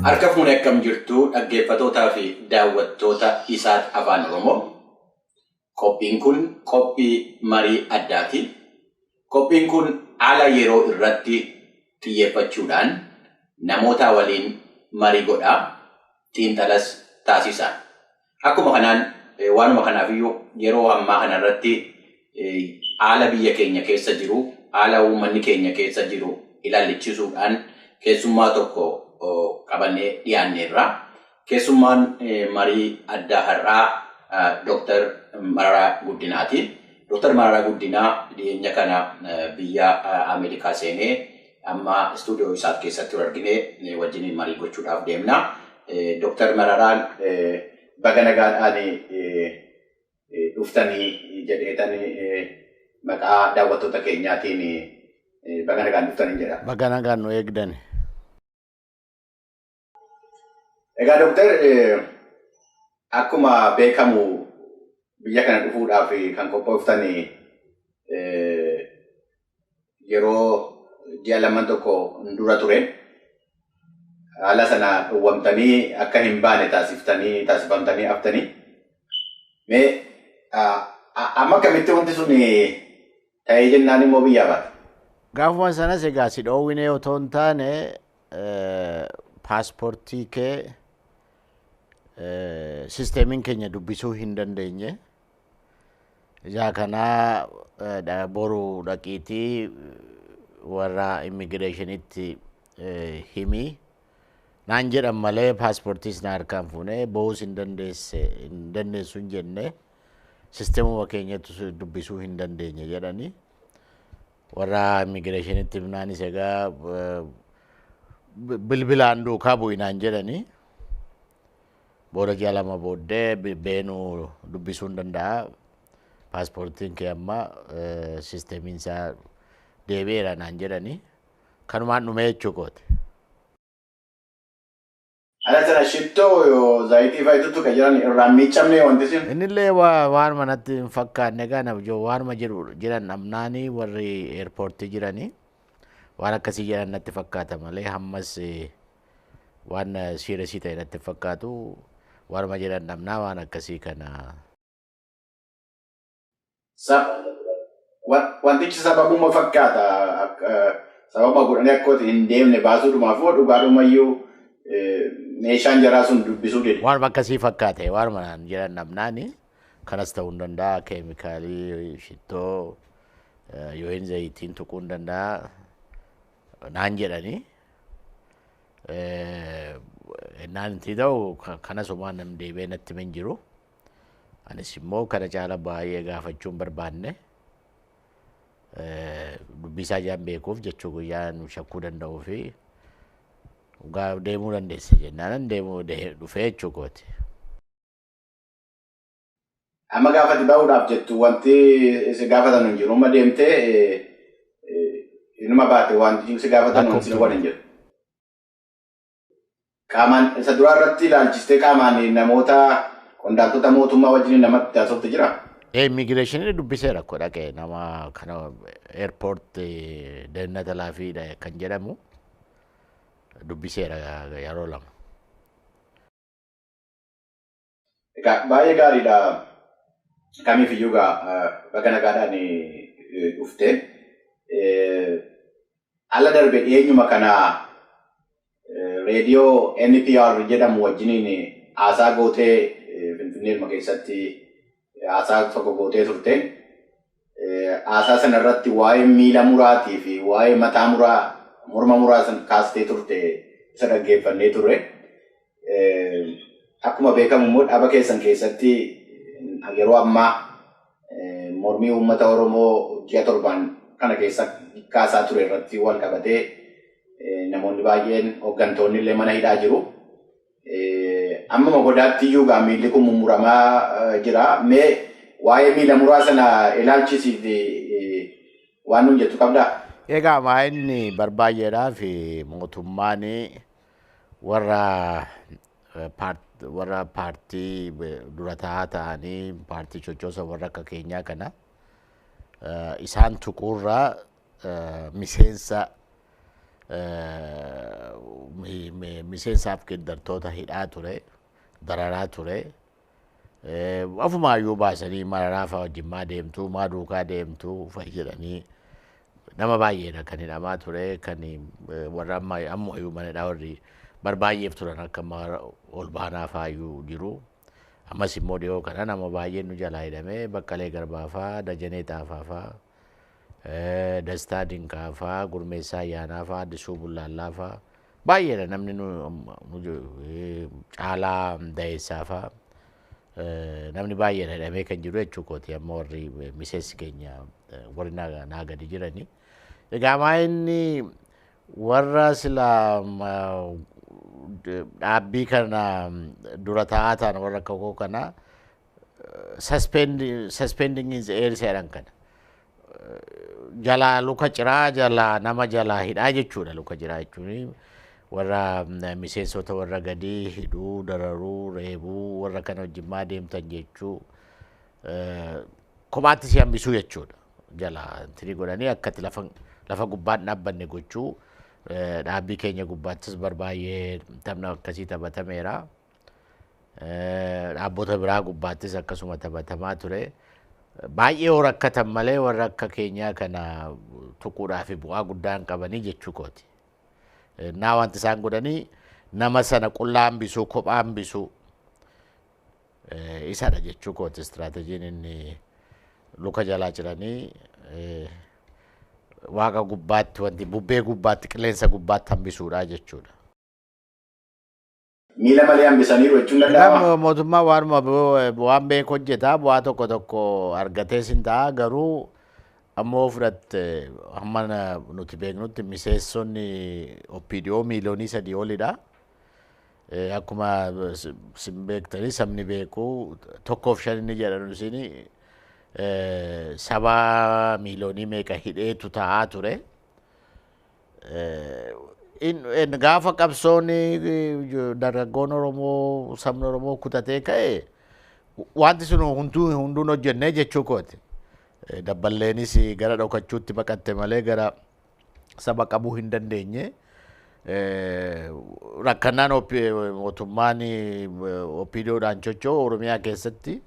Harka fuunee akkam jirtu dhaggeeffatootaa fi daawwattoota isaat afaan Oromoo. Qophiin kun qophii marii addaati. Qophiin kun haala yeroo irratti xiyyeeffachuudhaan namoota waliin marii godhaa, xiinxalas taasisa. Akkuma kanaan waanuma kanaafiyyuu yeroo ammaa kanarratti haala biyya keenya keessa jiru, haala uummanni keenya keessa jiru ilaalchisuudhaan keessummaa tokko qabannee dhiyaanneerra. Keessummaan marii addaa har'aa Dooktar Mararaa Guddinaati. Dooktar Mararaa Guddinaa dhiyeenya kana biyya Ameerikaa seenee amma istuudiyoo isaa keessatti arginee wajjin marii gochuudhaaf deemna. Dooktar Mararaan baga nagaadhaan dhuftanii jedheetan maqaa daawwattoota keenyaatiin baga nagaan dhuftanii jedha. Baga nagaan nu eegdani. Egaa Dooktar, akkuma beekamu biyya kana dhufuudhaaf kan qophooftan yeroo ji'a lamaan tokko dura ture. Haala sana dhowwamtanii akka hin baane taasifamtanii haftanii. Mee amma akkamitti wanti sun ta'ee jennaan immoo biyyaa baate? Gaafuma sanas egaa si dhoowwinee otoo hin taane paaspoortii kee sisteemiin keenya dubbisuu hin dandeenye. Ijaa kanaa boru dhaqiitii warra immigireeshinitti himi. Naan jedhan malee paaspoortiis na harkaan fuunee bahuus hin dandeessu hin jenne sisteemuma keenyatti dubbisuu hin dandeenye jedhani. Warra immigireeshinitti himnaanis egaa bilbilaan duukaa bu'i naan jedhani. Booda ji'a 2 booddee beenuu dubbisuu hin danda'a. Paaspoortiin kee amma sisteemiin isaa deebi'eera naan jedhani. Kanumaan dhumee jechuu kooti. Haala sana shittoo zayitii fa'itu kan jiran irraan miicamne wanti sun. Innillee waanuma natti hin fakkaanne egaa waanuma jiran dhabnaanii warri eerpoortii jiranii waan akkasii jedhan natti fakkaata malee hammas waan siiresii ta'e natti fakkaatu waanuma jedhan dhabnaa waan akkasii kana. Wantichi sababuma fakkaata. Sababa godhanii akka hin deemne baasuudhumaaf dhugaadhumayyuu meeshaan jaraa sun dubbisuu dide. Waanuma akkasii fakkaate waanuma naan jedhan dhabnaani kanas ta'uu hin danda'a keemikaalii shittoo yookiin zayitiin tuquu hin danda'a naan jedhanii. Naan itti ta'u kanas homaa nam deebi'ee natti hin jiru. Anis immoo kana caala baay'ee gaafachuu hin barbaanne. Dubbisaa jaan beekuuf jechuu guyyaa nu shakkuu danda'uu fi deemuu dandeesse jennaan deemuu dhufee jechuu kooti. Amma gaafati bahuudhaaf jettu wanti si gaafatan hin jiru. Amma deemtee inuma baate wanti si gaafatan wanti si hin jiru. Qaamaan isa duraa irratti ilaalchistee qaamaan namoota qondaaltota mootummaa wajjin namatti haasofte jira? Immigireeshinii dubbiseera rakkoo dhaqee nama kana eerpoortii Dannata Laafiidha kan jedhamu dubbiseera yeroo 2. Egaa baay'ee gaariidha. Kamiifiyyuu egaa baga nagaadhaan dhufte. Ala darbe dhiyeenyuma kana reediyoo NPR jedhamu wajjiniin haasaa gootee Finfinneedhuma keessatti haasaa tokko gootee turte. Haasaa sana irratti waa'ee miila muraatii fi waa'ee mataa muraa morma muraa sana kaastee turte isa dhaggeeffannee turre. Akkuma beekamu immoo dhaaba keessan keessatti yeroo ammaa mormii uummata Oromoo ji'a 7 kana keessa kaasaa ture irratti wal qabatee namoonni baay'een hooggantoonni illee mana hidhaa jiru. Amma godaatti iyyuu egaa miilli kun mummuramaa jira. Mee waa'ee miila muraa sana ilaalchisiif waan nuun jettu qabdaa? Egaa maa'inni barbaayyeedhaa fi mootummaan warra paartii dura taa'aa ta'anii paartii sochoosa warra akka keenyaa kana isaan tuquurraa miseensa Miseensaaf qindartoota hidhaa ture, dararaa ture. Ofumaayyuu baasanii Mararaa fa'aa wajjin maa deemtuu, maa duukaa deemtuu fa'i jedhanii nama baay'eedha kan hidhamaa ture, kan warra amma ammayyuu mana hidhaa warri bar baay'eef turan akka Olbaanaa fa'aayyuu jiru. Ammas immoo dhiyoo kana nama baay'een nu jalaa hidhamee, Baqqalee Garbaa fa'aa, Dajanee Xaafaa fa'aa, Dastaa Dinqaa fa'aa, Gurmeessaa Ayyaanaa fa'aa, Addisuu Bullaallaa fa'aa, baay'eedha namni nu Caalaa Dayeessaa fa'aa, namni baay'eedha hidhamee kan jiru jechuu kooti, amma warri miseensi keenya warri naa gadi jirani. Egaa maa inni warra sila dhaabbii kana dura taa'aa ta'an, warra akka koo kana suspending in the air jedhan kana. Jalaa luka ciraa, jalaa nama jalaa hidhaa jechuudha. Luka ciraa jechuun warra miseensota warra gadii hidhuu, dararuu, reebuu, warra kana wajjin maa deemtan jechuu, kophaatti si hambisuu jechuudha. Jalaa intini godhanii akkatti lafa gubbaan dhaabbanne gochuu. Dhaabbii keenya gubbaattis bar baay'ee taphni akkasii taphatameera. Dhaabbota biraa gubbaattis akkasuma taphatamaa ture. Baay'ee yoo rakkatan malee warra akka keenyaa kana tuquudhaaf bu'aa guddaa hin qabanii jechuu kooti. Naa wanti isaan godhanii nama sana qullaa hambisuu, kophaa hambisuu isadha jechuu kooti, istiraatejiin inni luka jalaa ciranii waaqa gubbaatti, wanti bubbee gubbaatti, qilleensa gubbaatti hambisuudha jechuudha. Miila malee hambisaniiru jechuun danda'ama. Mootummaa waanuma waan beeku hojjeta, bu'aa tokko tokko argatees hin ta'a, garuu ammoo fudhatte hamma nuti beeknutti miseensonni OPDO miiliyoonii 3 olidha. Akkuma sin beektanii, sabni beeku 1 fi 5 inni jedhan isin saba miiliyoonii meeqa hidheetu ta'aa ture. Gaafa qabsoon dargaggoon Oromoo, sabni Oromoo kutatee ka'e, wanti sun hunduu hunduun hojjennee jechuu kooti. Dabballeenis gara dhokachuutti baqatte malee gara saba qabuu hin dandeenye. Rakkannaan mootummaan OPDOdhaan socho'u Oromiyaa keessatti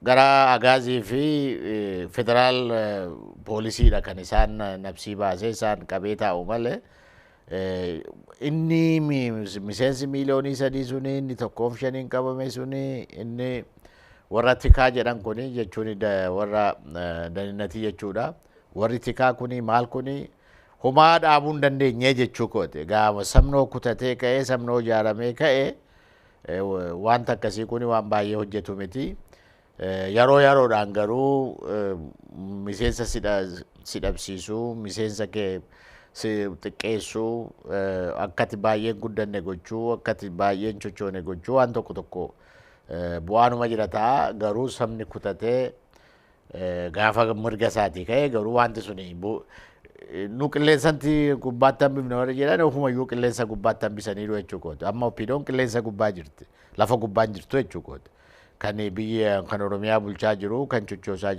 gara Agaazii fi federaal poolisiidha kan isaan nabsii baasee isaan qabee taa'u malee, inni miseensi miiliyoonii 3 suni, inni 1 fi 5n qabame suni, inni warra tikaa jedhan kuni jechuun warra daninnatii jechuudha. Warri tikaa kuni maal kuni homaa dhaabuu hin dandeenye jechuu kooti. Gaafa sabnoo kutatee ka'ee, sabnoo ijaaramee ka'ee, wanta akkasii kuni waan baay'ee hojjetu miti. Yeroo yeroodhaan garuu miseensa si dhabsiisuu, miseensa kee si xiqqeessuu, akkati baay'een guddanne gochuu, akkati baay'een chochoone gochuu, waan tokko tokko bu'aanuma jira ta'a. Garuu sabni kutatee gaafa mirga isaatii ka'e garuu wanti suni nu qilleensanti gubbaatti hambifne warra jedhan ofumayyuu qilleensa gubbaatti hambisaniiru jechuu kooti. Amma OPDOn qilleensa gubbaa jirti. Lafa gubbaan jirtu jechuu kooti. Kan biyya kan Oromiyaa bulchaa jiru, kan chochoosaa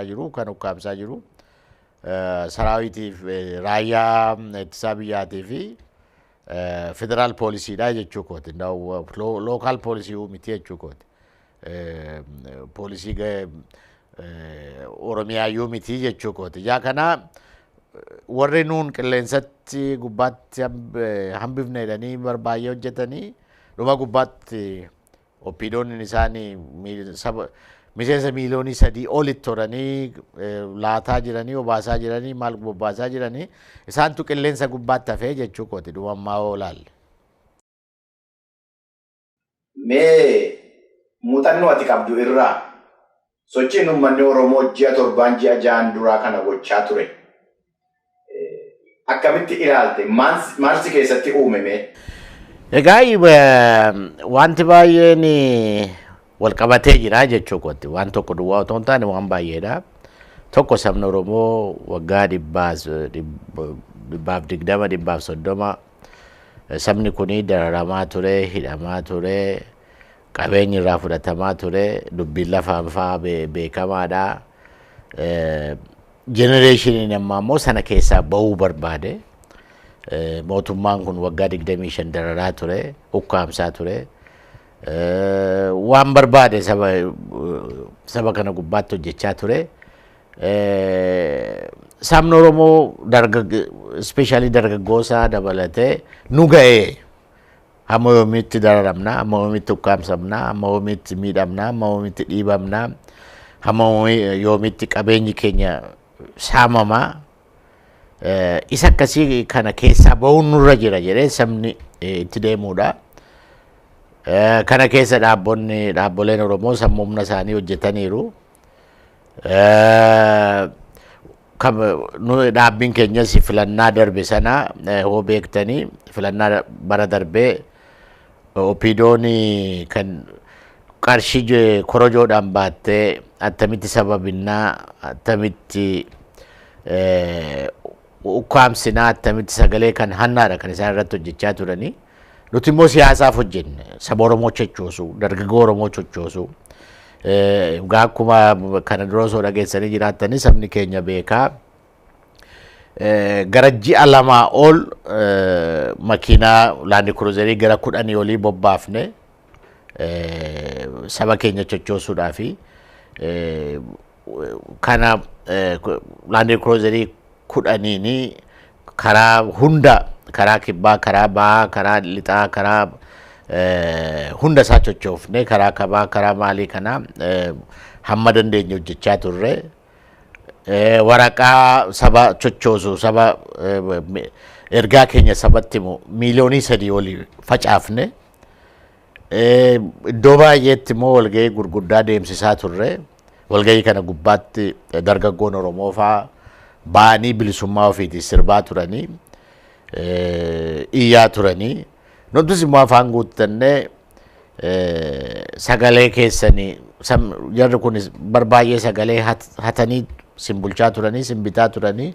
jiru, kan ukkaamsaa jiru, saraawitiif raayyaa ittisaa biyyaatii fi federaal poolisiidha jechuu kooti. Local poolisii miti jechuu kooti. Poolisii Oromiyaayyuu miti jechuu kooti. Yaa kana warri nuun qilleensatti gubbaatti hambifne jedhanii barbaay'ee hojjetanii dhuma gubbaatti OPDOn isaanii miseensa miiliyoonii 3 olitti horanii laataa jiranii, obaasaa jiranii, maal bobbaasaa jiranii, isaantu qilleensa gubbaatti hafee jechuu kooti dhuma ammaa yoo ilaalle. Mee muuxannoo ati qabdu irraa sochiin uummanni Oromoo ji'a 7n, ji'a 6n duraa kana gochaa ture. Akkamitti ilaalte? Maal si keessatti uumame? Egaa wanti baay'een wal qabatee jira jechuu kooti. Waan tokko duwwaa otoo hin taane waan baay'eedha. Tokko, sabni Oromoo waggaa 120, 130 sabni kuni dararamaa ture, hidhamaa ture, qabeenyi irraa fudhatamaa ture, dubbiin lafaan fa'aa beekamaadha. Generationiin ammaa immoo sana keessaa bahuu barbaade. Mootummaan kun waggaa 25 dararaa ture, ukkaamsaa ture. Waan barbaade saba kana gubbaatti hojjechaa ture. Sabni Oromoo, especially dargaggoosaa dabalatee, nu ga'ee, hamma yoomiitti dararamna, hamma yoomiitti ukkaamsamna, hamma yoomiitti miidhamna, hamma yoomiitti dhiibamna, hamma yoomiitti qabeenyi keenya saamamaa, isa akkasii kana keessaa bahuun nurra jira jedhee sabni itti deemuudha. Kana keessa dhaabbonni, dhaabboleen Oromoo sammuu humna isaanii hojjetaniiru. Dhaabbiin keenyas filannaa darbe sana hoo beektanii, filannaa bara darbee OPDOn kan qarshii korojoodhaan baattee attamitti saba binnaa, attamitti ukkaamsinaa, attamitti sagalee kan hannaadha kan isaan irratti hojjechaa turanii. Nuti immoo siyaasaaf hojjenne, saba Oromoo sochoosu, dargaggoo Oromoo sochoosu. Egaa akkuma kana dura osoo dhageessanii jiraattanii, sabni keenya beekaa. Gara ji'a 2 ol makiinaa Land Cruiserii gara 10 olii bobbaafne saba keenya sochoosuudhaafi. Kana Land Cruiserii 10n karaa hunda, karaa kibbaa, karaa bahaa, karaa lixaa, karaa hunda isaa sochoofne, karaa kabaa, karaa maalii kana hamma dandeenye hojjechaa turre. Waraqaa saba sochoosu, saba ergaa keenya sabatti himu miiliyoonii 3 olii facaafne. Iddoo baay'eetti immoo walgahii gurguddaa deemsisaa turre. Walgahii kana gubbaatti dargaggoon Oromoo fa'aa ba'anii bilisummaa ofiitii sirbaa turanii, iyyaa turanii. Nutis immoo afaan guuttannee sagalee keessanii, jarri kun bar baay'ee sagalee hatanii sin bulchaa turanii, sin bitaa turanii,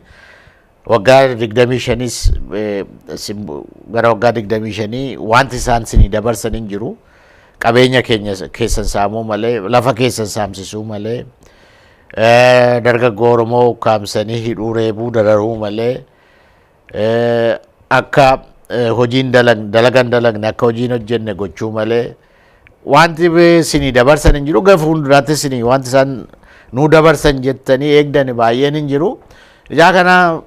waggaa 25s, gara waggaa 25 wanti isaan sinii dabarsan hin jiru. Qabeenya keenya keessan saamuu malee, lafa keessan saamsisuu malee, dargaggoo Oromoo ukkaamsanii hidhuu, reebuu, dararuu malee, akka hojiin dalagan dalagne, akka hojiin hojjenne gochuu malee wanti sinii dabarsan hin jiru. Gara fuulduraatti sinii wanti isaan nuu dabarsan jettanii eegdan baay'een hin jiru. Ijaa kana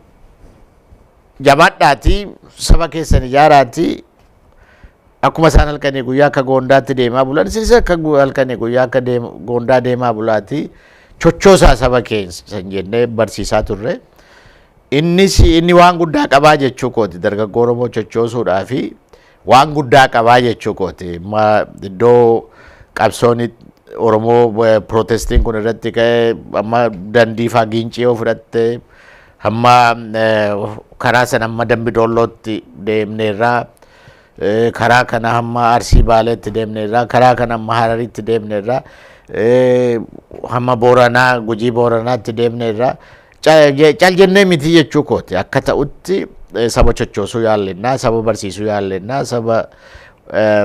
jabaadhaatii saba keessan ijaaraatii, akkuma isaan halkanii guyyaa akka goondaatti deemaa bulan, isinis akka halkanii guyyaa akka goondaa deemaa bulaatii chochoosaa saba keessan jennee barsiisaa turre. Innis inni waan guddaa qabaa jechuu kooti, dargaggoo Oromoo chochoosuudhaa fi waan guddaa qabaa jechuu kooti. Iddoo qabsoon Oromoo protestiin kun irratti ka'ee, amma Dandii faa, Giincii yoo fudhatte, hamma karaa sana hamma Dambi Doollootti deemneerraa, karaa kana hamma Arsii Baaleetti deemneerraa, karaa kana hamma Hararitti deemneerraa, hamma Booranaa, Gujii Booranaatti deemneerraa. Cal jennee miti jechuu kooti, akka ta'utti saba chochoosuu yaallennaa, saba barsiisuu yaallennaa, saba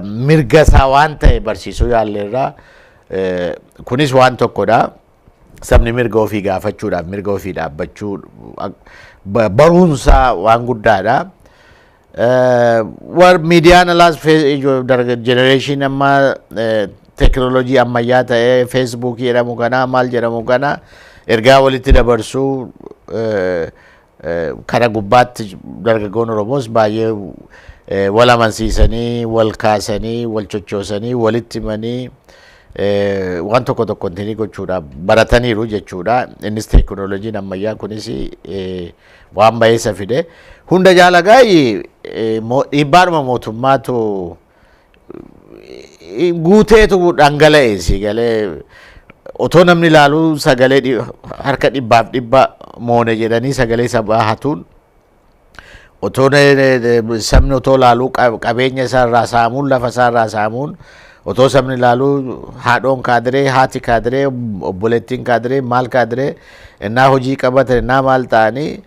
mirga isaa waan ta'e barsiisuu yaalleerraa. Kunis waan tokkodha. Sabni mirga ofii gaafachuudhaaf, mirga ofii dhaabbachuu baruunsaa waan guddaadha. War miidiyaan alaas, generation amma teekinooloojii ammayyaa ta'ee Feesbuukii jedhamu kana, maal jedhamu kana, ergaa walitti dabarsuu kana gubbaatti dargaggoon Oromoos baay'ee wal amansiisanii, wal kaasanii, wal chochoosanii, walitti himanii waan tokko tokko intini gochuudha barataniiru jechuudha. Innis teekinooloojiin ammayyaa kunis waan baay'eessa fide. Hunda jaalagaayyi dhiibbaadhuma mootummaatu guuteetu dhangala'e. Si galee, otoo namni ilaaluu sagalee harka dhibbaaf dhibba moone jedhanii sagalee sabaa hatuun, otoo sabni otoo ilaaluu qabeenya isaarraa saamuun, lafa isaarraa saamuun, otoo sabni ilaaluu haadhoon kaadiree, haati kaadiree, obboleettiin kaadiree, maal kaadiree innaa hojii qabatan, innaa maal ta'anii,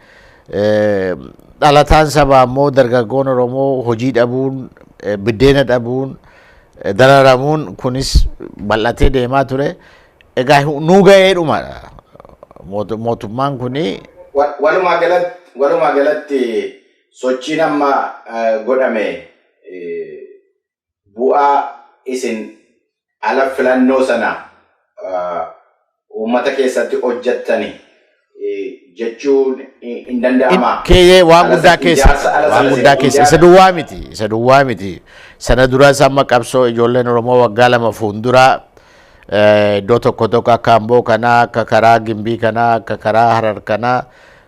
dhalataan sabaa immoo dargaggoon Oromoo hojii dhabuun, biddeena dhabuun, dararamuun kunis bal'atee deemaa ture. Egaa nuu ga'eedhuma mootummaan kuni. Walumaa galatti Sochiin amma godhame bu'aa isin ala filannoo sana uummata keessatti hojjettani jechuun hin danda'amaa? Keeyyee, waan guddaa keessa, waan guddaa keessa. Isa duwwaa miti, isa duwwaa miti. Sana duras amma qabsoo ijoolleen Oromoo waggaa 2 fuuldura iddoo tokko tokko, akka Amboo kanaa, akka karaa Gimbii kanaa, akka karaa Harar kanaa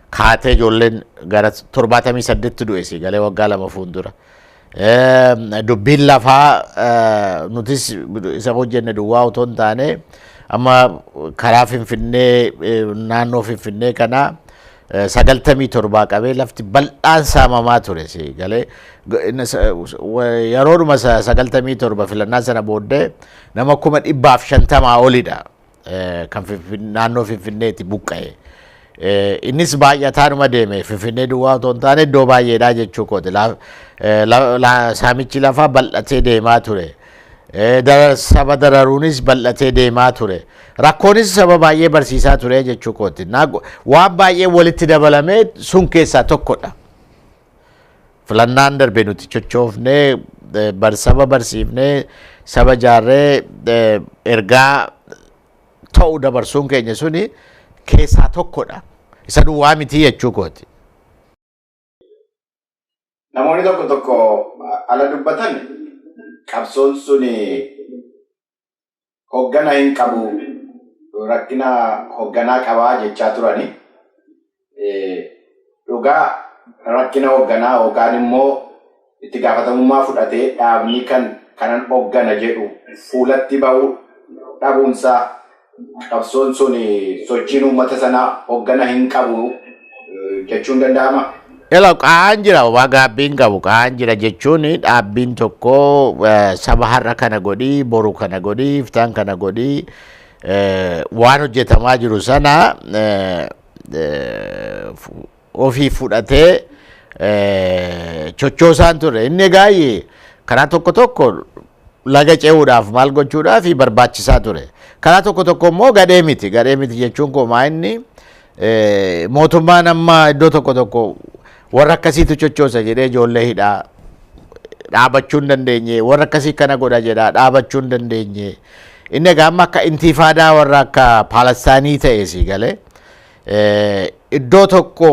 kaatee, ijoolleen gara 78tti du'e si galee waggaa 2 fuuldura. Dubbiin lafaa nutis isa hojjenne duwwaa otoo hin taane, amma karaa Finfinnee, naannoo Finfinnee kanaa 97 qabee lafti bal'aan saamamaa ture si galee. Yeroodhuma 97 filannaa sana booddee nama 150,000 olidha kan naannoo Finfinneetti buqqa'e. Innis baay'ataanuma deeme. Finfinnee duwwaa otoo hin taane iddoo baay'eedha jechuu kooti. Saamichi lafaa bal'atee deemaa ture. Saba dararuunis bal'atee deemaa ture. Rakkoonis saba baay'ee barsiisaa ture jechuu kooti. Waan baay'ee walitti dabalamee sun keessaa tokkodha. Filannaan darbe nuti chochoofnee, saba barsiifnee, saba jaarree, ergaa ta'u dabarsuun keenya suni keessaa tokkodha. Isa duwwaa miti jechuu kooti. Namoonni tokko tokko ala dubbatan qabsoon sun hoggana hin qabu, rakkina hogganaa qabaa jechaa turani. Dhugaa rakkina hogganaa yookaan immoo itti gaafatamummaa fudhatee dhaabni kan kanan hoggana jedhu fuulatti bahuu dhabuunsaa qabsoon sun, sochiin uummata sanaa hoggana hin qabu jechuun danda'ama? Ela, qa'aan jira, waa gaabbiin qabu qa'aan jira jechuun dhaabbiin tokko saba har'a kana godhii, boru kana godhii, iftaan kana godhii, waan hojjetamaa jiru sana ofii fudhatee chochoosaan ture. Inni egaa karaa tokko tokko laga ce'uudhaaf, maal gochuudhaaf barbaachisaa ture. Karaa tokko tokko immoo gadhee miti. Gadhee miti jechuun koo maa inni mootummaan amma iddoo tokko tokko warra akkasiitu chochoosa jedhee ijoollee hidhaa, dhaabachuu hin dandeenye, warra akkasii kana godha jedhaa dhaabachuu hin dandeenye. Inni egaa amma akka intifaadaa warra akka Paalastaanii ta'e si galee iddoo tokko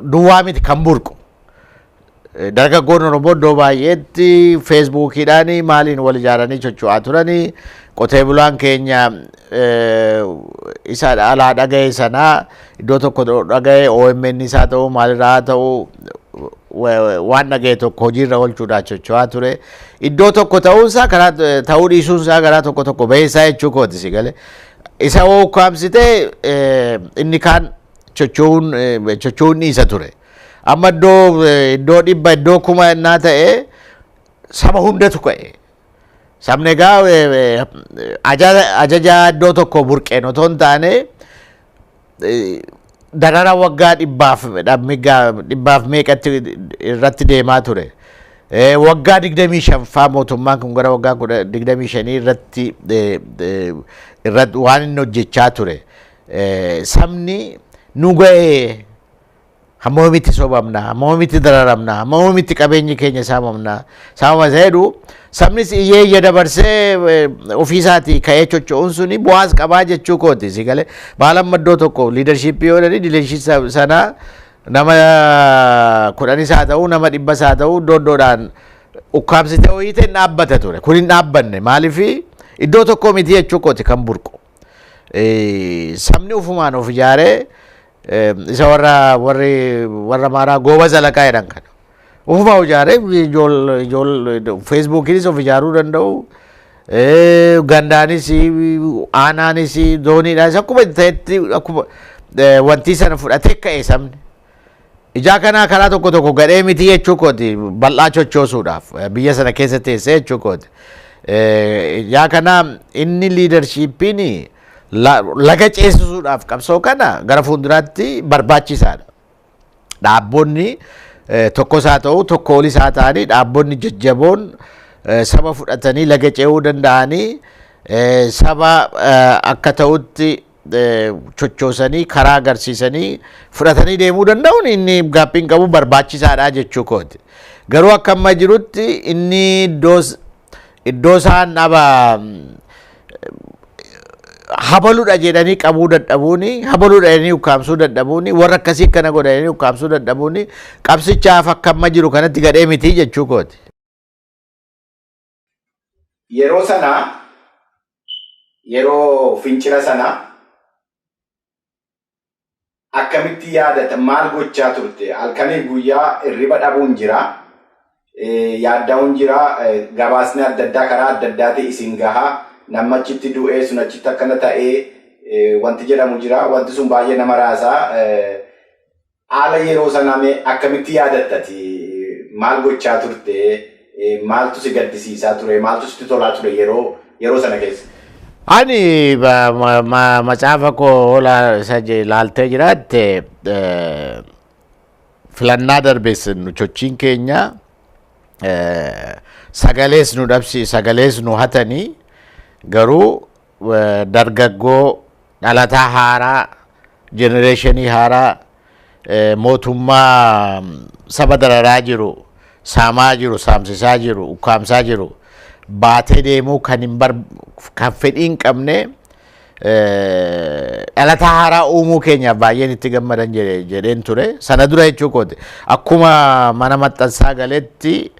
duwwaa miti kan burqu. Dargaggoon Oromoo iddoo baay'eetti feesbuukiidhaan maaliin wal ijaaranii socho'aa turanii, qotee bulaan keenya isa alaa dhaga'e sanaa iddoo tokko dhaga'e, OMN isaa ta'u maalirraa haa ta'u, waan dhaga'e tokko hojiirra oolchuudhaan socho'aa ture. Iddoo tokko ta'uunsaa, karaa ta'uu dhiisuunsaa karaa tokko tokko baheessaa jechuu kooti si galee. Isa ukkaamsitee inni kaan socho'uun dhiisa ture. Amma iddoo 100, iddoo 1000 innaa ta'e saba hundatu ka'e. Sabni egaa ajaja iddoo tokko burqeen otoo hin taane, darara waggaa 100f meeqatti irratti deemaa ture. Waggaa 25ffaa mootummaan kun gara waggaa 25 irratti waan inni hojjechaa ture. Sabni nu ga'ee, hammoomitti sobamna, hammoomitti dararamna, hammoomitti qabeenyi keenya saamamna. Saamama isa jedhu sabnis iyyee iyya dabarsee ofiisaatii ka'ee socho'uun suni bu'aas qabaa jechuu kooti si galee. Maal amma iddoo tokko leadershipii yoo jedhani, leadershipii sana nama 10s haa ta'u, nama 100s haa ta'u, iddoo iddoodhaan ukkaamsitee ho'iite hin dhaabbata ture. Kun hin dhaabbanne. Maaliif? Iddoo tokko miti jechuu kooti kan burqu. Sabni ufumaan of ijaaree isa warra warri warra maaraa gooba zalaqaa jedhan kana. Ufumaa ijaaree ijool ijool feesbuukiinis of ijaaruu danda'u. Gandaanis, aanaanis, zooniidhaanis akkuma ta'etti, akkuma wanti sana fudhatee ka'e sabni. Ijaa kanaa karaa tokko tokko gadhee miti jechuu kooti, bal'aa chochoosuudhaaf biyya sana keessa teessee jechuu kooti. Ijaa kanaa inni leadershipiin laga ceesisuudhaaf qabsoo kana gara fuulduraatti barbaachisaadha. Dhaabbonni tokkos haa ta'u, tokko olis haa ta'anii, dhaabbonni jajjaboon saba fudhatanii laga ce'uu danda'anii saba akka ta'utti chochoosanii karaa agarsiisanii fudhatanii deemuu danda'uun inni gaaffiin qabu barbaachisaadha jechuu kooti. Garuu akka amma jirutti inni iddoo isaan dhaba habaludha jedhanii qabuu dadhabuuni, habaludha jedhanii ukkaamsuu dadhabuuni, warra akkasii akkana godha jedhanii ukkaamsuu dadhabuuni qabsichaaf akka amma jiru kanatti gadhee miti jechuu kooti. Yeroo sana, yeroo fincila sana akkamitti yaadata, maal gochaa turte? Halkanii guyyaa hirriba dhabuun jira, yaadda'uun jira, gabaasni adda addaa karaa adda addaati isin gahaa, namni achitti du'ee sun achitti akkana ta'ee wanti jedhamu jira, wanti sun baay'ee nama raasaa. Haala yeroo sanaa mee akkamitti yaadattati? Maal gochaa turte? Maaltu si gaddisiisaa ture? Maaltu sitti tolaa ture yeroo sana keessa? Ani macaafa koo isa ilaaltee jiraatte, filannaa darbees nu sochiin keenya sagalees nu dhabsi, sagalees nu hatanii, garuu dargaggoo dhalataa haaraa, generation haaraa mootummaa saba dararaa jiru, saamaa jiru, saamsisaa jiru, ukkaamsaa jiru baatee deemuu kan hin bar kan fedhii hin qabne, dhalataa haaraa uumuu keenyaaf baay'een itti gammadan jedheen ture. Sana dura jechuu kooti. Akkuma mana maxxansaa galetti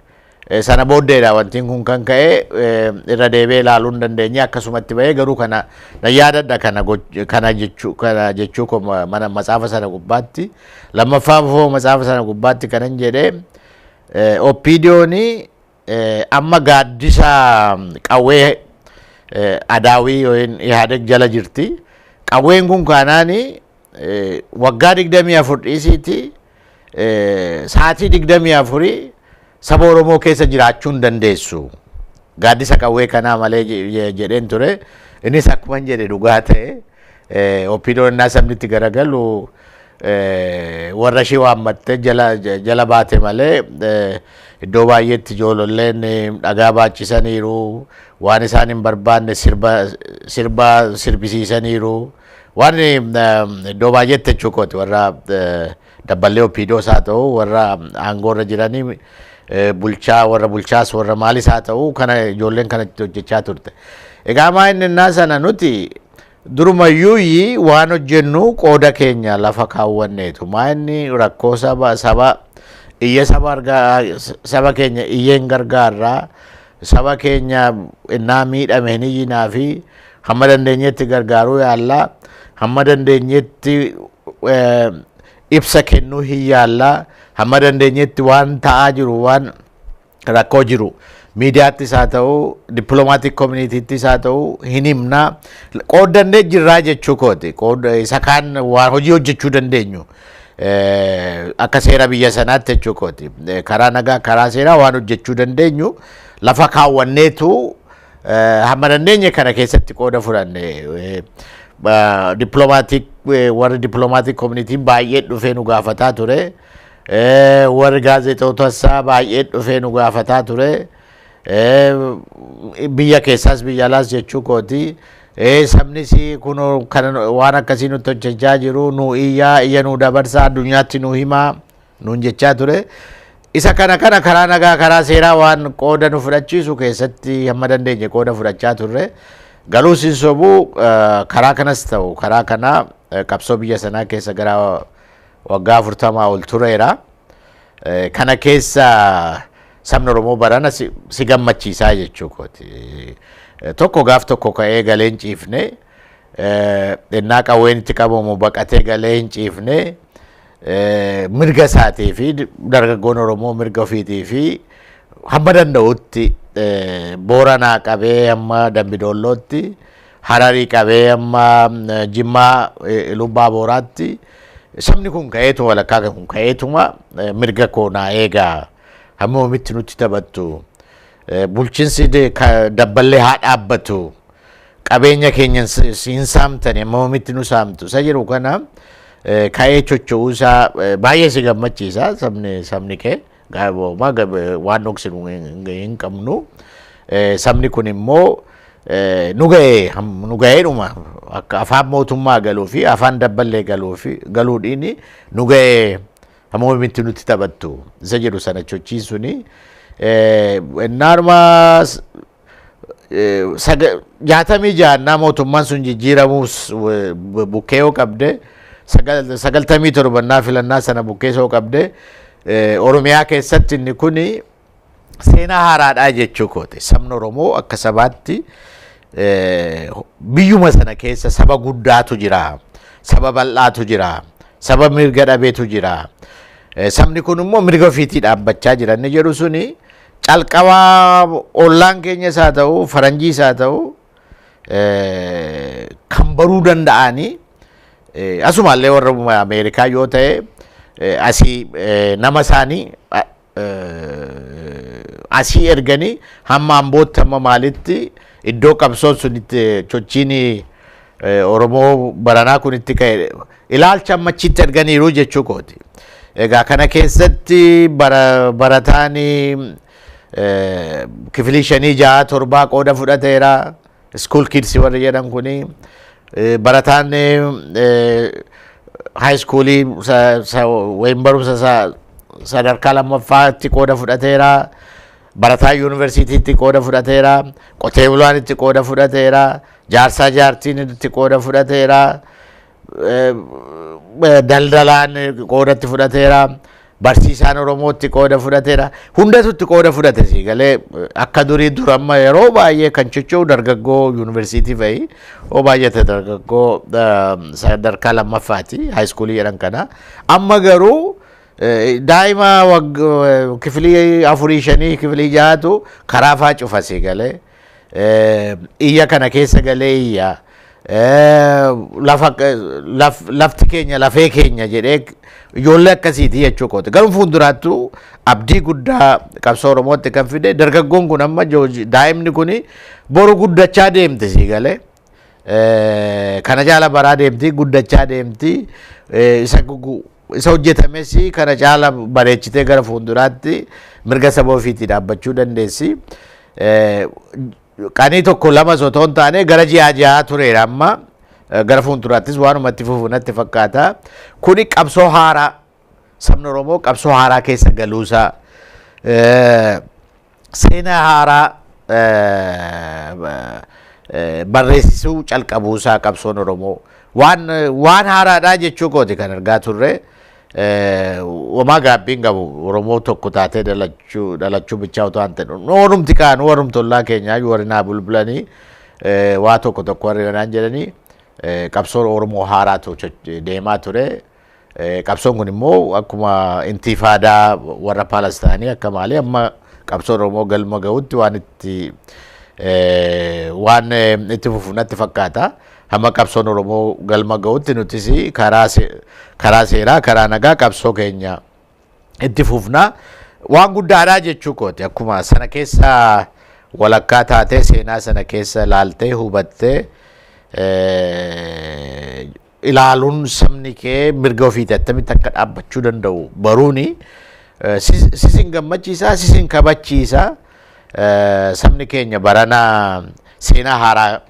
sana booddeedha wantiin kun kan ka'e, irra deebi'ee ilaaluu hin dandeenye, akkasumatti bahee. Garuu kana na yaadadha, kana jechuu koo mana macaafa sana gubbaatti. Lammaffaa immoo macaafa sana gubbaatti kanan jedhee, OPDOn amma gaaddisa qawwee adaawii yookiin Ihaadeg jala jirti. Qawween kun kaanaani waggaa 24 dhiisiiti sa'aatii 24 saba Oromoo keessa jiraachuu hin dandeessu. Gaaddisa qawwee kanaa malee jedheen ture. Innis akkuma hin jedhe dhugaa ta'e. OPDOn innaa sabni itti garagalu warra ishee waammattee jala baate malee, iddoo baay'eetti ijoolleen dhagaa baachisaniiru, waan isaan hin barbaanne sirba sirbisiisaniiru, waan iddoo baay'eetti jechuu kooti. Warra dabballee OPDOs haa ta'u, warra aangoorra jiranii, bulchaa, warra bulchaas, warra maalis haa ta'u, kana ijoolleen kana itti hojjechaa turte. Egaa maa inni innaa sana nuti durumayyuu waan hojjennu qooda keenya lafa kaawwanneetu, maa inni rakkoo saba iyya saba argaa, saba keenya iyyeen gargaarraa, saba keenya innaa miidhame hin iyyinaa fi hamma dandeenyetti gargaaruu yaallaa, hamma dandeenyetti ibsa kennuu hin yaallaa, hamma dandeenyetti waan ta'aa jiru, waan rakkoo jiru miidiyaattis haa ta'u, diplomatic communityttis haa ta'u hin himnaa, qooddannee jirraa jechuu kooti. Isa kaan waan hojii hojjechuu dandeenyu akka seera biyya sanaatti jechuu kooti. Karaa nagaa, karaa seeraa waan hojjechuu dandeenyu lafa kaawwanneetu hamma dandeenye kana keessatti qooda fudhanne. Diplomatic, warri diplomatic communityn baay'ee dhufee nu gaafataa ture. Warri gaazexootasaa baay'ee dhufee nu gaafataa ture. Biyya keessaas biyya alaas jechuu kooti. Sabnis kun kana waan akkasii nutti hojjechaa jiru, nu iyyaa, iyya nu dabarsaa, addunyaatti nu himaa nuun jechaa ture. Isa kana karaa nagaa, karaa seeraa waan qooda nu fudhachiisu keessatti hamma dandeenye qooda fudhachaa turre. Garuu sin sobuu, karaa kanas ta'u karaa kana qabsoo biyya sanaa keessa gara waggaa 40 ol tureera. Kana keessa sabni Oromoo barana si gammachiisaa jechuu kooti. Tokko gaaf tokko ka'ee galee hin ciifne, innaa qawween itti qabamu baqatee galee hin ciifne, mirga isaatii fi dargaggoon Oromoo mirga ofiitii fi hamma danda'utti Booranaa qabee hamma Dambidoollootti, Hararii qabee hamma Jimmaa Ilubbaa Booraatti sabni kun ka'eetuma, walakkaa kun ka'eetuma mirga koo naa eegaa, hamma omitti nutti taphattu, bulchiinsi dabballee haa dhaabbatu, qabeenya keenya hin saamtani, amma omitti nu saamtu isa jedhu kana ka'ee chocho'uu isaa baay'ee si gammachiisa. Sabni kee waan dhoksinu hin qabnu. Sabni kun immoo Nu ga'ee, nu ga'eedhuma akka afaan mootummaa galuu fi afaan dabballee galuu fi galuudhiin nu ga'ee, hammamitti nutti taphattu isa jedhu sana sochiisuni innaanuma 66 mootummaan sun jijjiiramuus bukkee yoo qabde, 97 filannaa sana bukkee yoo qabde, Oromiyaa keessatti inni kuni seenaa haaraadhaa jechuu kooti. Sabni Oromoo akka sabaatti biyyuma sana keessa saba guddaatu jira, saba bal'aatu jira, saba mirga dhabeetu jira. Sabni kun immoo mirga ofiitii dhaabbachaa jira. Inni jedhu suni calqabaa ollaan keenyas haa ta'u, faranjiis haa ta'u, kan baruu danda'anii asumaallee warra Ameerikaa yoo ta'e asii nama isaanii asii erganii hamma Ambootti, hamma maalitti iddoo qabsoon sun itti sochiin Oromoo baranaa kun itti ka'e ilaalcha amma achitti erganiiru jechuu kooti. Egaa kana keessatti barataan kifilii 5, 6, 7 qooda fudhateera. School kids warri jedhan kuni barataan high schoolii wayin barumsa sadarkaa lammaffaatti qooda fudhateera. Barataan yuunivarsiitiitti qooda fudhateera. Qotee bulaan itti qooda fudhateera. Jaarsaa jaartiin itti qooda fudhateera. Daldalaan qoodatti fudhateera. Barsiisaan Oromootti qooda fudhateera. Hundatu itti qooda fudhate. Si galee, akka durii dura amma yeroo baay'ee kan socho'u dargaggoo yuunivarsiitii fa'i. Oo, baay'ate dargaggoo sadarkaa lammaffaati, high schoolii jedhan kana. Amma garuu daa'ima kifilii 4, 5, kifilii 6tu karaa faa cufa, si galee. Iyya kana keessa galee iyya. Lafa lafti keenya lafee keenya jedhee ijoollee akkasiiti jechuu kooti. Garuu fuulduraattuu abdii guddaa qabsoo Oromootti kan fide dargaggoon kun amma daa'imni kun boru guddachaa deemti, si galee. Kana caala baraa deemti, guddachaa deemti, isa hojjetames kana caala bareechitee gara fuulduraatti mirga saba ofiitii dhaabbachuu dandeessi. Qanii tokko lama osoo hin taane gara ji'a 6 tureera, amma gara fuulduraattis waanuma itti fufu natti fakkaata. Kuni qabsoo haaraa, sabni Oromoo qabsoo haaraa keessa galuusaa, seenaa haaraa barreessisuu calqabuusaa, qabsoon Oromoo waan haaraadhaa jechuu kooti kan argaa turre. Wamaa gaabbiin qabu Oromoo tokko taatee dhalachuu bichaa otoo hin ta'in, warrumti kaan, warrumti ollaa keenyaa warri naa bulbulanii waa tokko tokko warri naan jedhanii qabsoon Oromoo haaraatu deemaa ture. Qabsoon kun immoo akkuma intifaadaa warra Palestaanii akka maalii amma qabsoon Oromoo galma ga'utti waan itti fufu natti fakkaata. Hamma qabsoon Oromoo galma ga'utti nutis karaa seeraa, karaa nagaa qabsoo keenya itti fufna. Waan guddaadhaa jechuu kooti. Akkuma sana keessa walakkaa taatee seenaa sana keessa laaltee hubattee ilaaluun sabni kee mirga ofiitii attamitti akka dhaabbachuu danda'u baruuni sisin gammachiisaa, sisin kabachiisaa. Sabni keenya baranaa seenaa haaraa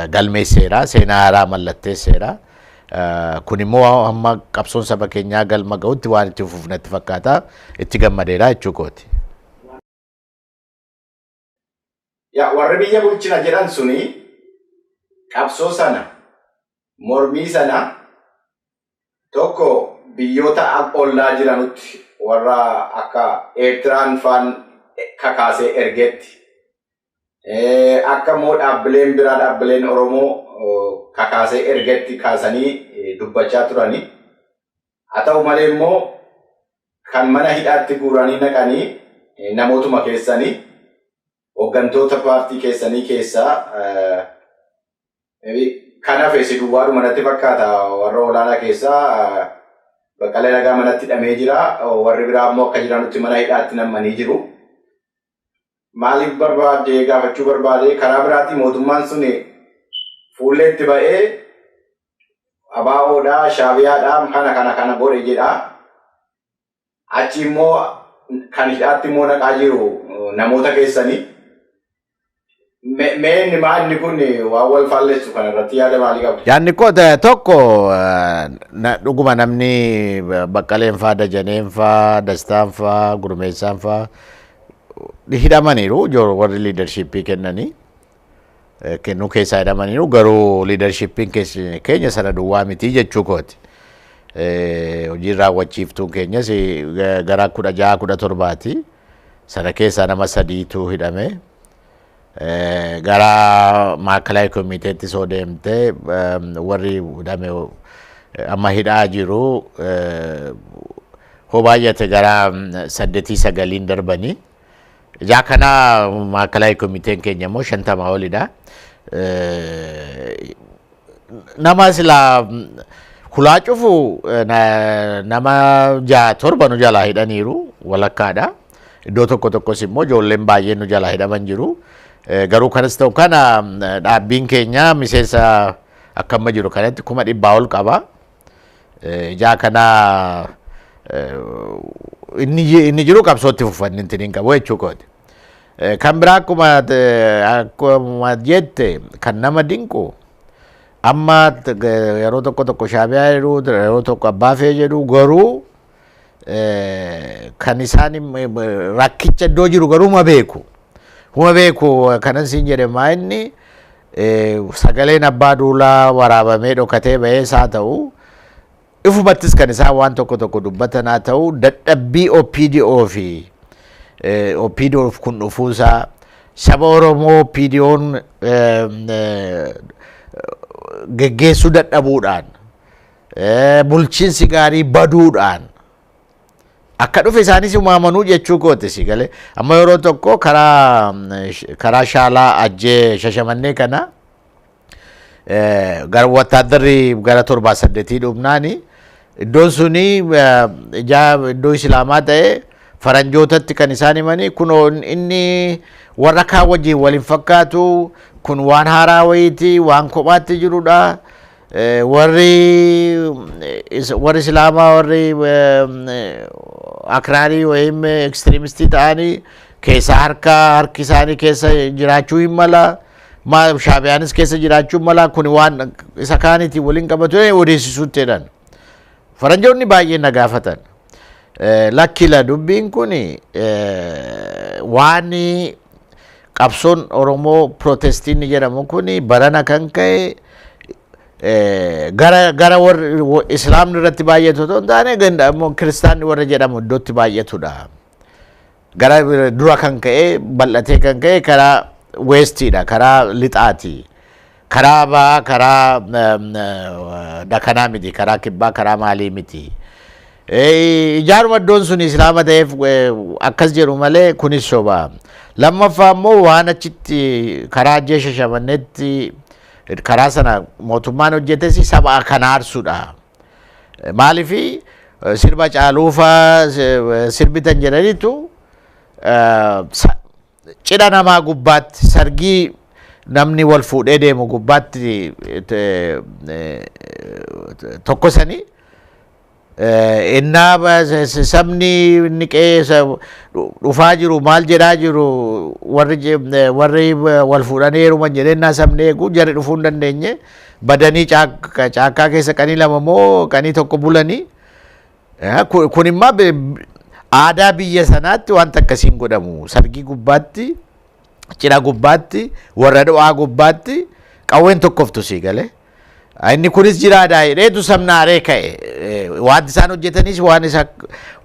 galmeesseera, seenaa haaraa mallatteesseera. Kun immoo hamma qabsoon saba keenyaa galma ga'utti waan itti fufu natti fakkaata. Itti gammadeera jechuu kooti. Yaa warri biyya bulchina jedhan suni qabsoo sana, mormii sana tokko biyyoota ollaa jiranutti warra akka Eertiraan faan kakaasee ergeetti. Akka immoo dhaabbileen biraa, dhaabbileen Oromoo kakaasee ergetti kaasanii dubbachaa turani. Haa ta'u malee immoo kan mana hidhaatti guuranii naqanii namootuma keessanii, hooggantoota paartii keessanii keessaa kan hafe si duwwaadhuma natti fakkaata. Warra olaanaa keessaa Baqqalee Nagaa manatti hidhamee jira. Warri biraa immoo akka jiranutti mana hidhaatti nammanii jiru. Maaliif barbaade gaafachuu barbaade, karaa biraatti mootummaan sun fuulleetti ba'ee ABOdhaa, Shaabiyaadhaa kana kana kana godhe jedha. Achi immoo kan hidhaatti immoo naqaa jiru namoota keessanii. Mee inni maalli kun waan wal faalleessu kana irratti yaada maalii qabdu? Yaadni koo tokko, dhuguma namni Baqqaleen faa, Dajaneen faa, Dastaan faa, Gurmeessaan faa hidhamaniiru, warri leadershipii kennanii. Kennuu keessaa hidhamaniiru, garuu leadershipiin keenya sana duwwaa miti jechuu kooti. Hojiin raawwachiiftuun keenyas gara 16, 17ti. Sana keessaa nama sadiitu hidhame. Gara maakalaay komiteetti soo deemte, warri hidhame amma hidhaa jiru hoo baay'ate gara saddeetii, sagaliin darbanii. Ijaa kana maakalaay komiteen keenya immoo 50 olidha. Nama silaa hulaa cufu nama ja'a, torba nu jalaa hidhaniiru, walakkaadha. Iddoo tokko tokkos immoo ijoolleen baay'een nu jalaa hidhaman jiru. Garuu kanas ta'u kana, dhaabbiin keenya miseensa akka amma jiru kanatti 100,000 ol qaba. Ijaa kana inni jiru qabsootti fufanni hin qabu jechuu kooti. Kan biraa, akkuma jette, kan nama dinqu amma yeroo tokko tokko Shaabiyaa jedhu, yeroo tokko Abbaa Fee jedhu, garuu kan isaan rakkicha iddoo jiru garuu ma beeku. Huma beeku. Kanan siin jedhe, maa inni sagaleen Abbaa Duulaa waraabamee dhokatee ba'ees haa ta'u, ifumattis kan isaan waan tokko tokko dubbatan haa ta'u, dadhabbii OPDO fi OPDO kun dhufuusaa, saba Oromoo OPDO'n geggeessuu dadhabuudhaan, bulchiinsi gaarii baduudhaan akka dhufe isaanis uumamanuu jechuu kooti, si galee? Amma yeroo tokko karaa Shaalaa, Ajjee, Shashamannee kana gara wattaaddarri gara torbaa saddeetii dhufnaani, iddoon suni ijaa iddoo islaamaa ta'e, faranjootatti kan isaan himanii, kunoo inni warra kaan wajjin waliin fakkaatu kun waan haaraa wayiiti, waan kophaatti jirudha. Warri islaamaa, warri akraarii wayim extremistii ta'anii keessa harki isaanii keessa jiraachuu hin mala. Shaabiyaanis keessa jiraachuu hin mala, kun waan isa kaaniitiin waliin qabatu odeessisuutti jedhan. Faranjoonni baay'een na gaafatan. Lakkila, dubbiin kun waan qabsoon Oromoo protestiin jedhamu kun barana kan ka'e gara warri islaamni irratti baay'atu otoo hin taane, ganda immoo kiristaanni warra jedhamu iddootti baay'atudha. Gara dura kan ka'e, bal'atee kan ka'e karaa westiidha, karaa lixaati. Karaa bahaa, karaa dakanaa miti, karaa kibbaa, karaa maalii miti. Ijaaruma iddoon sun islaama ta'eef akkas jedhu malee kunis soba. Lammaffaa immoo waan achitti karaa Ajjee, Shashamanneetti karaa sana mootummaan hojjetes saba kan aarsudha. Maaliif sirba caaluufaa sirbitan jedhaniitu cidha namaa gubbaatti, sargii namni wal fuudhee deemu gubbaatti tokkosanii, innaa sabni inni qe'ee dhufaa jiru maal jedhaa jiru, warri wal fuudhanii heeruman jedhee innaa sabni eegu, jarri dhufuu hin dandeenye, badanii caakkaa keessa qanii lama moo qanii tokko bulanii. Kun immoo aadaa biyya sanaatti wanta akkasiin godhamu, sargii gubbaatti, cidha gubbaatti, warra du'aa gubbaatti qawween tokkoftu, sii galee? Inni kunis jiraadha jedheetu sabni aaree ka'e. Wanti isaan hojjetanis waan isa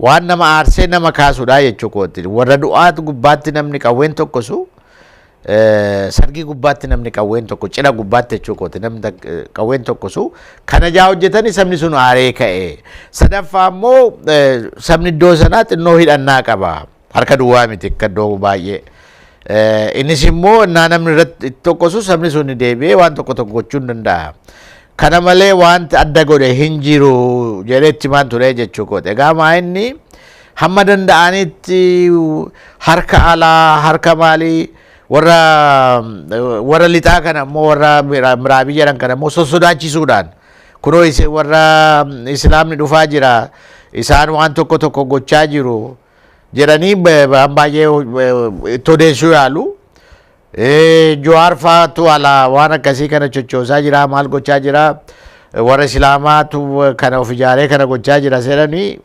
waan nama aarsee nama kaasudha jechuu kooti. Warra du'aatu gubbaatti namni qawween tokkosu, sargii gubbaatti namni qawween tokko, cidha gubbaatti jechuu kooti, namni qawween tokkosu kana jaa hojjetanii sabni sun aaree ka'e. Sadaffaa immoo sabni iddoo sanaa xinnoo hidhannaa qaba. Harka duwwaa miti akka iddoo baay'ee. Innis immoo innaa namni irratti tokkosu sabni sun deebi'ee waan tokko tokko gochuu hin danda'a. Kana malee wanti adda godhe hin jiru jedhee itti himaan ture jechuu kooti. Egaa maa inni hamma danda'anitti harka alaa, harka maalii, warra lixaa kana immoo, warra miraabii jedhan kana immoo sossodaachisuudhaan, kunoo warra islaamni dhufaa jira, isaan waan tokko tokko gochaa jiru jedhanii waan baay'ee itti odeessuu yaalu. Jawaar fa'aatu alaa waan akkasii kana chochoosaa jira, maal gochaa jira, warra Islaamaatu kana of ijaaree kana gochaa jira jedhanii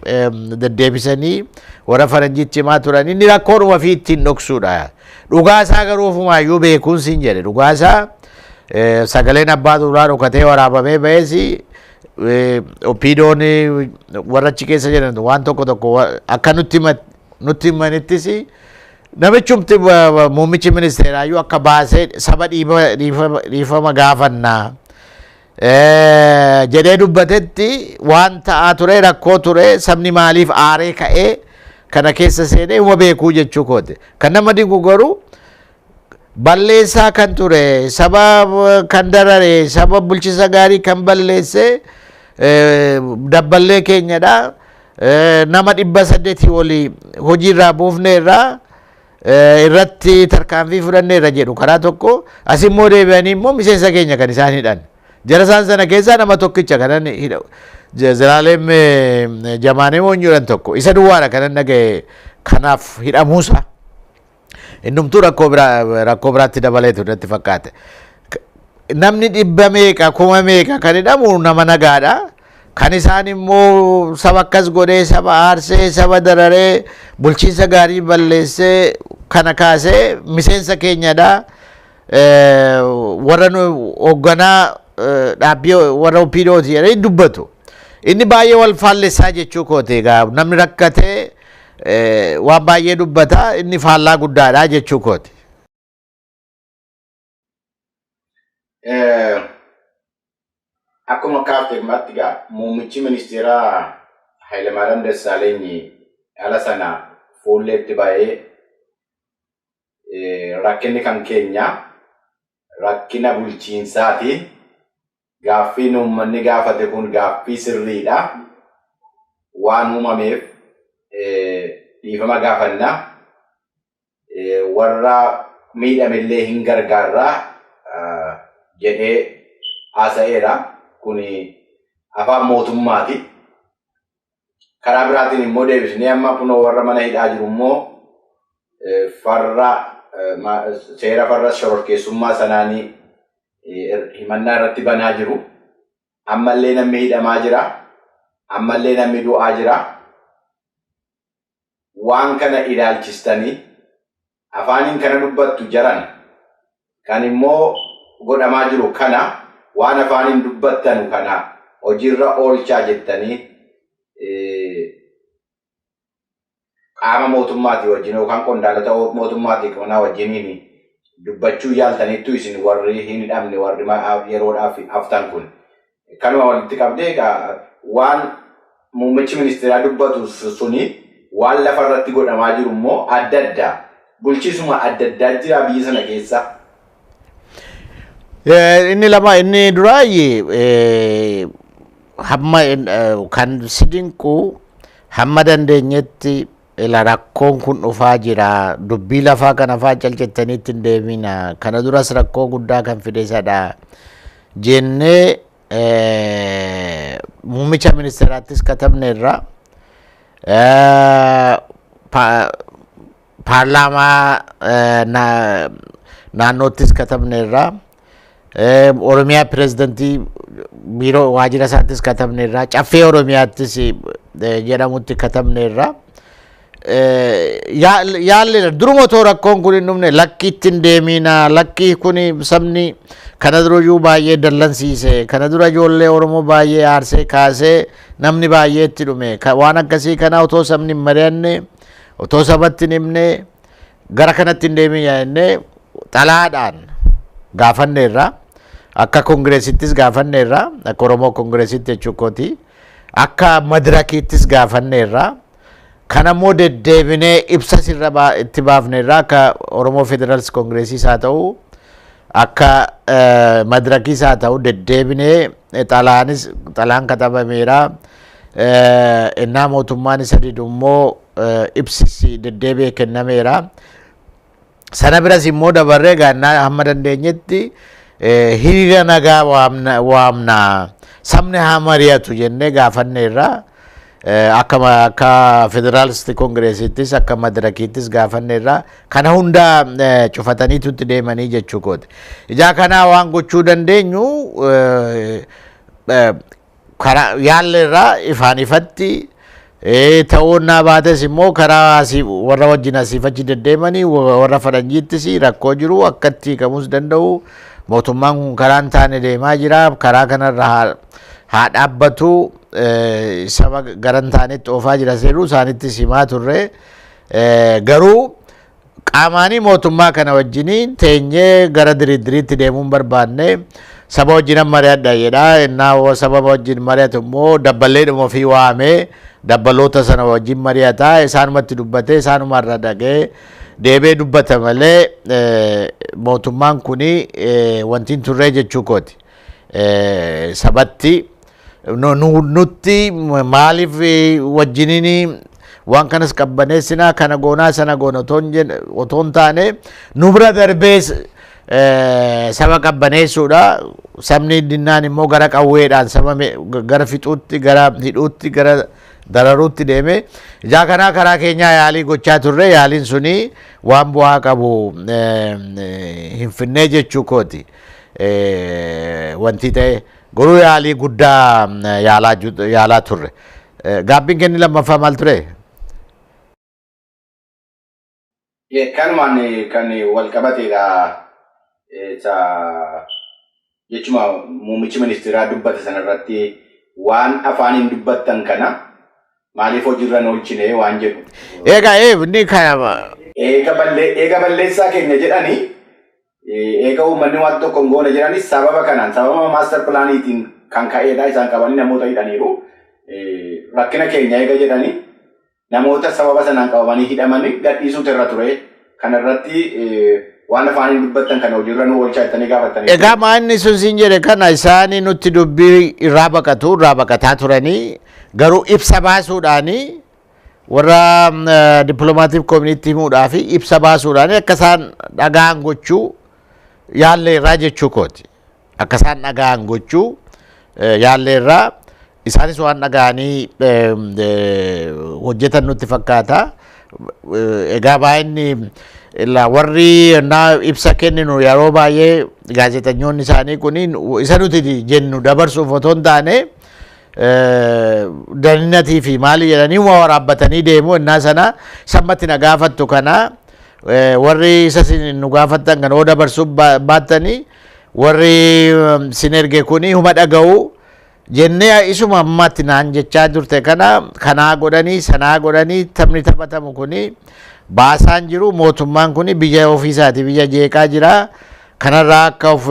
deddeebisanii warra faranjiitti himaa turan. Inni rakkoodhuma fi ittiin dhoksuudha. Dhugaa isaa garuu ofumaayyuu beekuun siin jedhe. Dhugaa isaa sagaleen Abbaa Duulaa dhokatee waraabamee ba'ees, OPDOn warra achi keessa jiran waan tokko tokko akka nutti himanittis, namichumti muummichi ministeeraayyuu akka baasee saba dhiifama gaafannaa jedhee dubbatetti, waan ta'aa ture, rakkoo ture, sabni maaliif aaree ka'ee kana keessa seenee uma beekuu jechuu kooti. Kan nama dinqu garuu balleessaa kan ture, saba kan darare, saba bulchisa gaarii kan balleesse dabballee keenyadha. Nama 800 olii hojiirraa buufneerraa, irratti tarkaanfii fudhanneerra jedhu karaa tokko, asimmoo deebi'anii immoo miseensa keenya kan isaan hidhan. Jara isaan sana keessaa nama tokkicha kanan hidha. Zalaaleem Jamaanee Moonyuudhaan tokko isa duwwaadha kanan dhagaye kanaaf hidhamuusa. Innumtuu rakkoo biraa rakkoo biraatti dabaleetu natti fakkaate. Namni dhibba meeqa, kuma meeqa kan hidhamu nama nagaadha. Kan isaan immoo saba akkas godhee, saba aarsee, saba dararee, bulchiinsa gaarii balleessee kana kaasee miseensa keenyadha. Warra nu hoogganaa dhaabbii warra OPDOti jedhanii dubbatu. Inni baay'ee wal faallessaa jechuu kooti. Egaa namni rakkatee waan baay'ee dubbata, inni faallaa guddaadha jechuu kooti. Akkuma kaafte egaa muummichi ministeeraa Hayilamaariyaam Dassaaleeny ala sana fuulleetti ba'ee, rakkinni kan keenya rakkina bulchiinsaati. Gaaffiin uummanni gaafate kun gaaffii sirriidha. Waan uumameef dhiifama gaafanna. Warra miidhamellee hin gargaarraa jedhee haasa'eera. Kuni afaan mootummaati. Karaa biraatiin immoo deebisnee amma kunoo warra mana hidhaa jiru immoo farra seera farra shororkeessummaa sanaanii himannaa irratti banaa jiru. Ammallee namni hidhamaa jira. Ammallee namni du'aa jira. Waan kana ilaalchistanii, afaaniin kana dubbattu jaran, kan immoo godhamaa jiru kana, waan afaaniin dubbattanu kana hojiirra oolchaa jettanii qaama mootummaatii wajjin yookaan qondaalota mootummaatii kanaa wajjiniin dubbachuu yaaltaniittu, isin warri hin hidhamne, warri yeroodhaaf haftan kun? Kanuma walitti qabdee egaa, waan muummichi ministeeraa dubbatu suni waan lafarratti godhamaa jiru immoo adda addaa, bulchiisuma adda addaa jira biyya sana keessa. Inni lama, inni duraayi, hamma kan si dinqu, hamma dandeenyetti ila rakkoon kun dhufaa jira, dubbii lafaa kana faa calcettaniitti hin deemina, kana duras rakkoo guddaa kan fide isadha jennee muummicha ministeeraattis katabneerra, paarlaamaa naannoottis katabneerra, Oromiyaa pirezidantii biiroo waajjira isaattis katabneerra, Caffee Oromiyaattis jedhamutti katabneerra. Yaalleera duruma otoo rakkoon kun hin dhumne, lakki itti hin deemina, lakki kun sabni kana durayyuu baay'ee dallansiise, kana dura ijoollee Oromoo baay'ee aarsee kaasee namni baay'ee itti dhume, waan akkasii kana otoo sabni hin mari'anne, otoo sabatti hin himne gara kanatti hin deemin jennee xalaadhaan gaafanneerra. Akka kongireesittis gaafanneerra, akka Oromoo kongireesitti jechuu kooti, akka madirakiittis gaafanneerra. Kanammoo deddeebinee ibsa sirra itti baafneerra, akka Oromoo Federaalist Kongireesiis haa ta'u, akka madirakiis haa ta'u, deddeebinee xalaanis xalaan katabameera. Innaa mootummaan isa didu immoo ibsis deddeebi'ee kennameera. Sana biras immoo dabarree gaannaa hamma dandeenyetti hiriira nagaa waamna, sabni haa mari'atu jennee gaafanneerra. Akka Federaalist Kongireesittis akka madirakiittis gaafanneerra, kana hunda cufataniitu itti deemanii jechuu kooti. Ijaa kanaa waan gochuu dandeenyu karaa yaalleerraa ifaan ifatti ta'uunnaa baates immoo karaa asii warra wajjin asiif achi deddeemanii warra faranjiittis rakkoo jiru akkatti hiikamuus danda'u, mootummaan kun karaa hin taane deemaa jira, karaa kanarra haa dhaabbatu, saba gara hin taanetti oofaa jira seeruu isaanittis himaa turre. Garuu qaamaanii mootummaa kana wajjiniin teenyee gara diriiddiriitti deemuu hin barbaanne. Saba wajjin mari'adha jedha. Innaa saba wajjin mari'atu immoo dabballeedhuma ofii waamee dabbaloota sana wajjin mari'ata, isaanumatti dubbatee isaanumarra dhagee deebee dubbata malee mootummaan kuni wanti hin turree jechuu kooti. Sabatti nutti maaliif wajjiniin waan kanas qabbaneessinaa, kana goonaa, sana goona otoo hin taane, nu bira darbee saba qabbaneessuudha. Sabni dinnaan immoo gara qawweedhaan saba gara fixuutti, gara hidhuutti, gara dararuutti deeme. Ijaa kanaa karaa keenyaa yaalii gochaa turre, yaaliin suni waan bu'aa qabu hin finnee jechuu kooti. Wanti ta'e garuu yaalii guddaa yaalaa turre. Gaabbiin kenni lammaffaa maal ture? Kanumaan kan wal qabateedha. Isa jechuma muummichi ministeeraa dubbate sanarratti waan afaaniin dubbattan kana maaliif hojiirra hin oolchine waan jedhu. Egaa inni kana Eega balleessaa keenya jedhanii, eega uummanni waan tokko hin goone jedhanii, sababa kanaan, sababa master planiitiin kan ka'eedha isaan qabanii namoota hidhaniiru. Rakkina keenya eega jedhanii namoota sababa sanaan qabamanii hidhamanii gadhiisuutu irra ture. Kanarratti waan afaaniin dubbattan kana hojiirra nu oolchaa jettanii gaafattanii. Egaa maanni sun siin jedhe kana isaanii nutti dubbii irraa baqatu, irraa baqataa turanii, garuu ibsa baasuudhaanii warra diplomatic community himuudhaa fi ibsa baasuudhaanii akka isaan dhaga'an gochuu yaalleerraa jechuu kooti. Akka isaan dhaga'an gochuu yaalleerraa, isaanis waan dhaga'anii hojjetan nutti fakkaata. Egaa baay'inni warri naa ibsa kenninu yeroo baay'ee gaazexeessitoonni isaanii kun isa nuti jennu dabarsuuf otoo hin taane daninnatii fi maali jedhanii waa waraabbatanii deemu. Innaa sana sammatti na gaafattu kana warri isa nu gaafattan kan oo dabarsuuf baattanii warri sin erge kuni huma dhaga'u jennee isuma ammatti naan jechaa turte kana kanaa godhanii sanaa godhanii taphni taphatamu kuni baasaan jiru. Mootummaan kuni biyya ofiisaati biyya jeeqaa jira, kanarraa akka of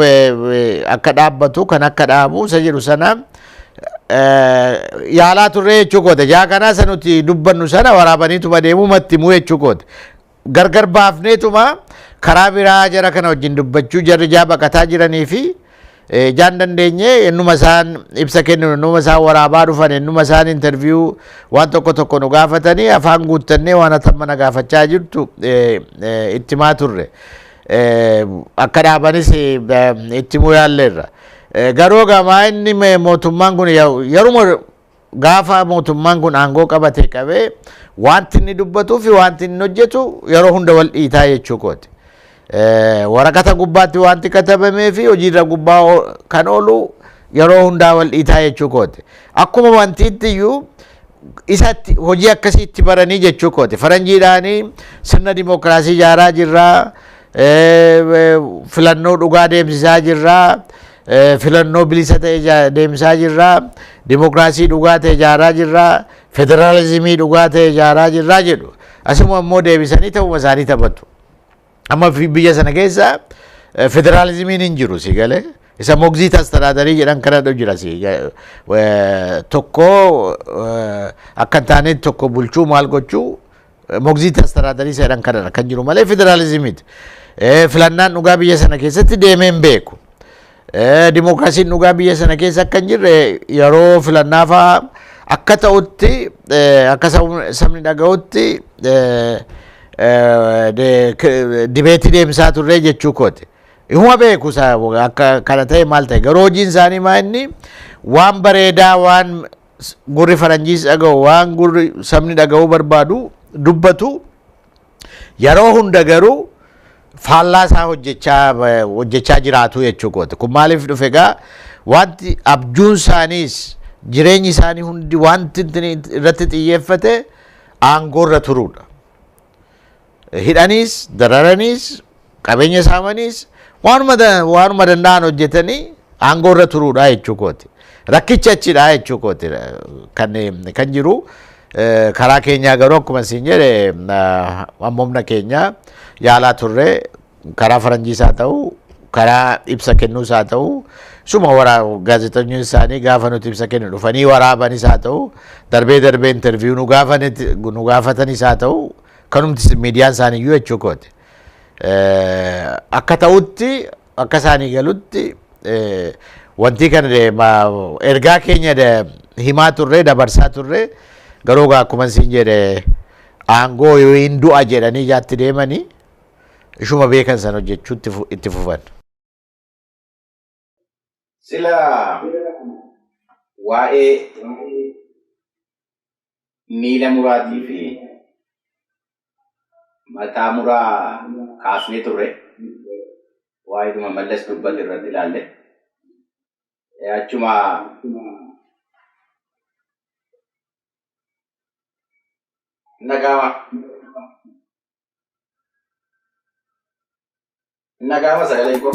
akka dhaabbatu kan akka dhaabu isa jedhu sana yaalaa turre jechuu koota. Jaa kanaa isa nuti dubbannu sana waraabaniituma deemuu matti himuu jechuu koota. Gargar baafneetuma karaa biraa jara kana wajjin dubbachuu jarri jaa baqataa jiranii fi jaan dandeenye, ennuma isaan ibsa kennu, ennuma isaan waraabaa dhufan, ennuma isaan interview waan tokko tokko nu gaafatanii afaan guuttannee waan atamma na gaafachaa jirtu itti himaa turre. Akka dhaabanis itti himuu yaalleerra. Garuu gamaa inni mootummaan kun yeruma gaafa mootummaan kun aangoo qabate qabee wanti inni dubbatuu fi wanti inni hojjetu yeroo hunda wal dhiitaa jechuu kooti. Waraqata gubbaatti wanti katabamee fi hojiirra gubbaa kan oolu yeroo hundaa wal dhiitaa jechuu kooti. Akkuma wantiitti iyyuu isatti hojii akkasii itti baranii jechuu kooti. Faranjiidhaanii sirna dimookiraasii ijaaraa jirraa, filannoo dhugaa deemsisaa jirraa, filannoo bilisa ta'e deemsisaa jirraa, dimookiraasii dhugaa ta'e ijaaraa jirraa, federaalizimii dhugaa ta'e ijaaraa jirraa jedhu. Asuma immoo deebisanii ta'uma isaanii taphatu. Amma biyya sana keessa federaalizimiin hin jiru si galee. Isa ሞግዚት አስተዳደር jedhan kanatu jira si tokko akka hin taanetti tokko bulchuu maal gochuu, ሞግዚት አስተዳደር jedhan kanadha kan jiru malee federaalizimiiti. Filannaan dhugaa biyya sana keessatti deemee hin beeku. Dimookiraasiin dhugaa biyya sana keessa akka hin jirre yeroo filannaa fa'aa akka ta'utti akka sabni dhaga'utti debate deemsaa turre jechuu kooti. Ihuma beeku akka kana ta'e maal ta'e, garuu hojiin isaanii maa inni waan bareedaa waan gurri faranjiis dhaga'u, waan gurri sabni dhaga'uu barbaadu dubbatu. Yeroo hunda garuu faallaa isaa hojjechaa jiraatu jechuu kooti. Kun maaliif dhufe egaa? Wanti abjuun isaaniis, jireenyi isaanii hundi wanti irratti xiyyeeffate aangoorra turuudha. Hidhaniis, dararaniis, qabeenya saamaniis, waanuma danda'an hojjetanii aangoorra turuudha jechuu kooti. Rakkichi achidha jechuu kooti kan jiru. Karaa keenyaa garuu akkuma isin jedhe amma humna keenya yaalaa turre. Karaa faranjiis haa ta'u, karaa ibsa kennuus haa ta'u, suma gaazexeessonni isaanii gaafa nuti ibsa kennu dhufanii waraabanis haa ta'u, darbee darbee interview nu gaafatanis haa ta'u, kanumti miidiyaan isaanii iyyuu jechuu kooti. Akka ta'utti, akka isaanii galutti wanti kana ergaa keenya himaa turre, dabarsaa turre. Garuu egaa akkuma isin jedhe aangoo yoo hin du'a jedhanii ijaatti deemanii ishuma beekan sana hojjechuutti itti fufan. Sila waa'ee miila muraatii fi mataa muraa kaasnee turre, waa'ee dhuma Mallas dubbate irratti ilaalle. Achuma nagaama. Nagaama sagaleen koo.